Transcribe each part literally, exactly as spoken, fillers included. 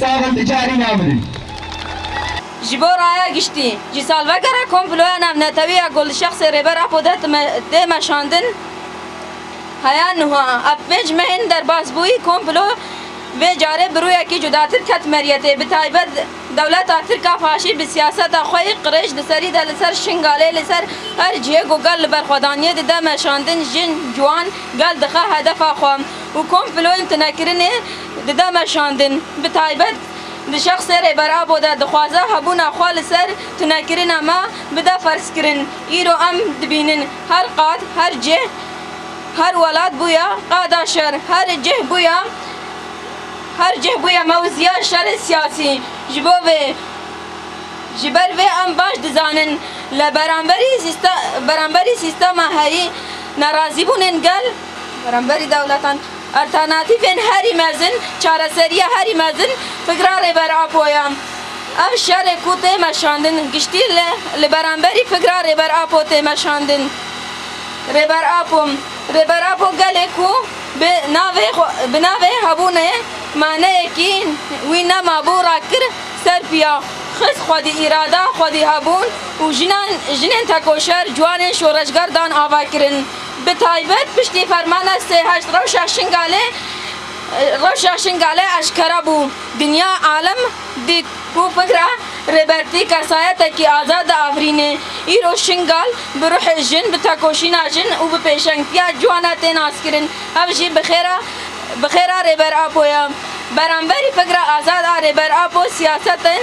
Pavel dicarî namidin. Ji bo raya giştî, ji salvegera komploya navnetewî ya ku li şexsê Rêber Apo de time-, tê meşandin, heya niha, ev pênc mehên derbasbûyî komplo vê carê bi rûyekî cudatir ket meriyetê. Bi taybet dewleta Tirk a faşîst bi siyaseta xwe yê qirêj li serî de li ser Şingalê, li ser her cihê ku gel li berxwedaniyê dide meşandin, jin, ciwan, gel dixe hedefa xwe û komployên tunekirinê dide meşandin. Bi taybet di şexsê Rêber Apo de dixwaze hebûna xwe li ser tunekirina me bide ferzkirin. Îro em dibînin her qad, her cih, her welat bûye qada şer, her cih bûye, her cih bûye mewziya şerê siyasî. Ji bo vê, ji ber vê em baş dizanin, li beramberî sîste-, beramberî sîstema herî nerazîbûnên gel, beramberî dewletan, alternatîfên herî mezin, çareseriya herî mezin fikra Rêber Apo ye. Ev şerê ku tê meşandin, giştî li, li beramberî fikra Rêber Apo tê meşandin. Rêber Apo, Rêber Apo gelê ku bi navê xwe, bi navê hebûnê maneyekî wî nemabû rakir ser piya, xist xwedî îrada, xwedî hebûn û jinan, jinên tekoşer, ciwanên şoreşger dan avakirin. Bi taybet piştî fermana sê heşt rewşa Şingalê, rewşa Şingalê eşkere bû. Dinya, alem dît ku fikra rêbertî kesayetekî azad diafirîne. Îro Şingal bi ruhê jin, bi tekoşîna jin û bi pêşengtiya ciwana tê naskirin. Ev jî bi xêra, bi xêra Rêber Apo ye. Beramberî fikra azad a Rêber Apo siyasetên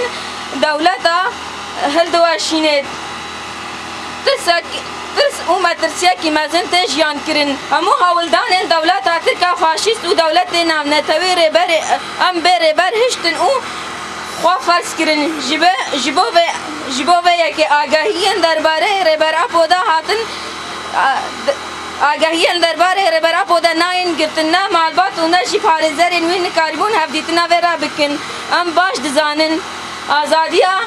dewleta hildiweşînêt. Tirsek, tirs û metirsiyekî mezin tê jiyan kirin. Hemû hewldanên dewleta Tirk a faşîst û dewletê navnetewî Rêberê, em bê Rêber hiştin û xwe ferz kirin. Ji be-, ji bo vê, ji bo vê yekê agahiyên derbarê Rêber Apo de hatin, a, d-, agahiyên derbarê Rêber Apo de nayên girtin, ne malbat û ne jî parêzerên wî nikaribûn hevdîtina vê re bikin. Em baş dizanin. Azadiya,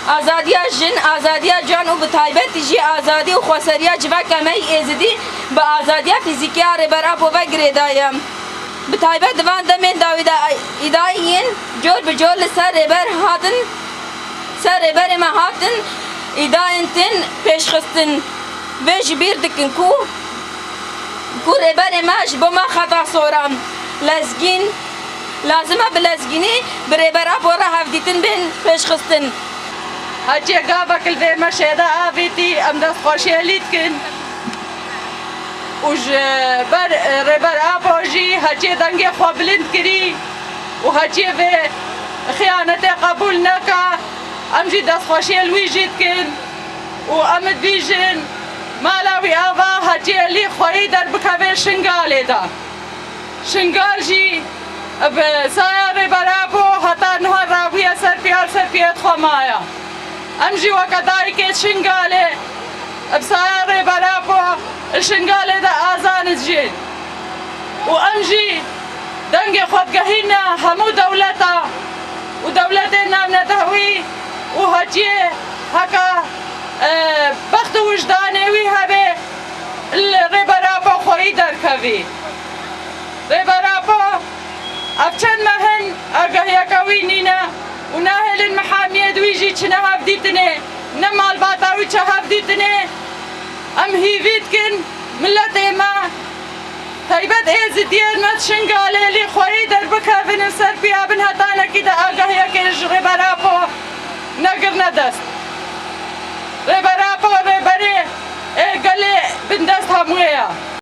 azadiya jin, azadiya can û bi taybetî jî azadî û xweseriya civaka me yî Êzidî bi azadiya fîzîkî ya Rêber Apo ve girêdayî ye. Bi taybet di van demên dawî de îdayên cor bi cor li ser Rêber hatin, ser Rêberê me hatin îdayên tên pêşxistin. Vê ji bîr dikin ku, ku Rêberê me ji bo me xeta sor e. Lezgîn, lazim e bi lezgînî bi Rêber Apo re hevdîtin bên pêşxistin. Hetiye gavek li vê meşê de avêtî, em destxweşiyê lî dikin. Û ji ber, e, Rêber Apo jî hetiye dengê xwe bilind kirî û hetiye vê xiyanetê qebûl neke, em jî destxweşiyê li wî jî dikin. Û em dibêjin, mala wî ava hetiye lî xweyî derbikeve Şingalê de. Şingal jî bi saya Rêber Apo heta niha rabûye ser piya, ser piyê xwe maye. Em jî weke dayikê Şingalê bi saya Rêber Apo li Şingalê de azan dijîn. Û em jî dengê xwe digehîne hemû dewleta û dewletên navnetewî û heciyê heke, e, bext û wijdanê wî hebe li Rêber Apo xweyî derkevî. Rêber Apo ev çend meh in agahiyeke wî nîne û nahêlin mihamiyê di wî jî çine hevdîtinê, ne malbata wî çe hevdîtinê. Em hîvî dikin miletê me, taybet êzidiyên me di Şingalê lî xweyî derbikevin û ser piya bin hetanekî de agahiyekê ji Rêber Apo negirine dest. Rêber Apo rêberê ê gelê bindest hemûyê ye.